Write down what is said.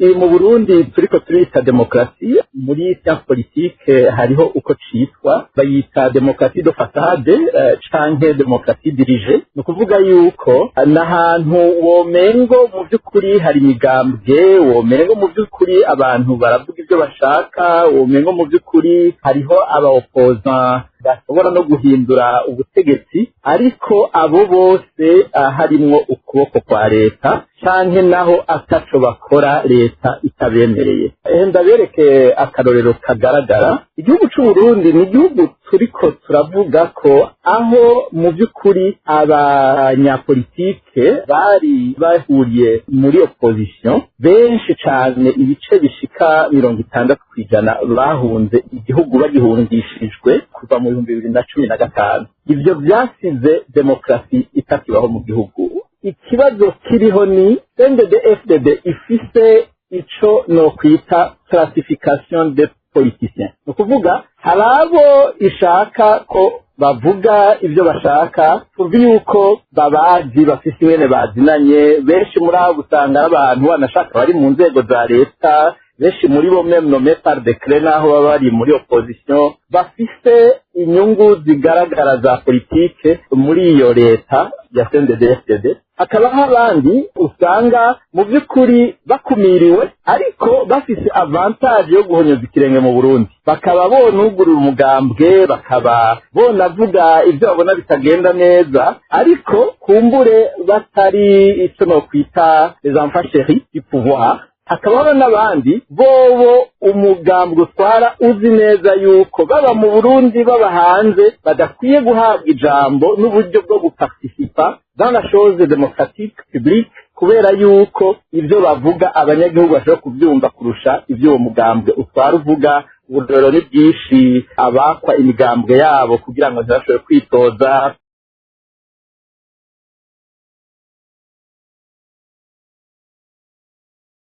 Mu Burundi turiko turita demokarasi, muri science politique hariho uko citwa, bayita démocratie de façade canke démocratie dirigée. Ni ukuvuga yuko n'ahantu womengo mu by'ukuri hari imigambwe, womengo mu by'ukuri abantu baravuga ibyo bashaka, womengo mu by'ukuri hariho aba opposants bashobora no guhindura ubutegetsi, ariko abo bose harimwo ukuboko kwa leta, canke naho ataco bakora leta itabemereye. Ndabereke akarorero kagaragara. Igihugu c'u Burundi ni igihugu turiko turavuga ko aho mu by'ukuri abanyapolitike bari bahuriye muri opposition benshi cane, ibice bishika 60% bahunze igihugu, bagihungishijwe kuva mu 2015. Ivyo vyasize demokarasi itakibaho mu gihugu. Ikibazo kiriho ni CNDD FDD ifise ico no kwita classification de politiciens. Ni ukuvuga hari abo ishaka ko bavuga ibyo bashaka, tuzi yuko babazi, bafise ingene bazinanye. Benshi muri abo usanga ari abantu banashaka bari mu nzego za leta, benshi muri bo même nommé par décret, naho baba bari muri opposition, bafise inyungu zigaragara za politike muri iyo leta ya CNDD-FDD. Hakabaho abandi usanga mu by'ukuri bakumiriwe, ariko bafise avantage yo guhonyoza ikirenge mu Burundi, bakaba bonugurura umugambwe, bakaba bonavuga ibyo babona bitagenda neza, ariko kumbure batari ico nokwita les enfants chéris du pouvoir. Hakabaho n'abandi bobo umugambwe utwara uzi neza yuko baba mu Burundi, baba hanze, badakwiye guhabwa ijambo n'uburyo bwo guparticipa dans la chose démocratique publique, kubera yuko ibyo bavuga abanyagihugu bashobora kubyumva kurusha ibyo uwo mugambwe utwara uvuga. Uburorero ni bwinshi, abakwa imigambwe yabo kugira ngo ntibashobore kwitoza.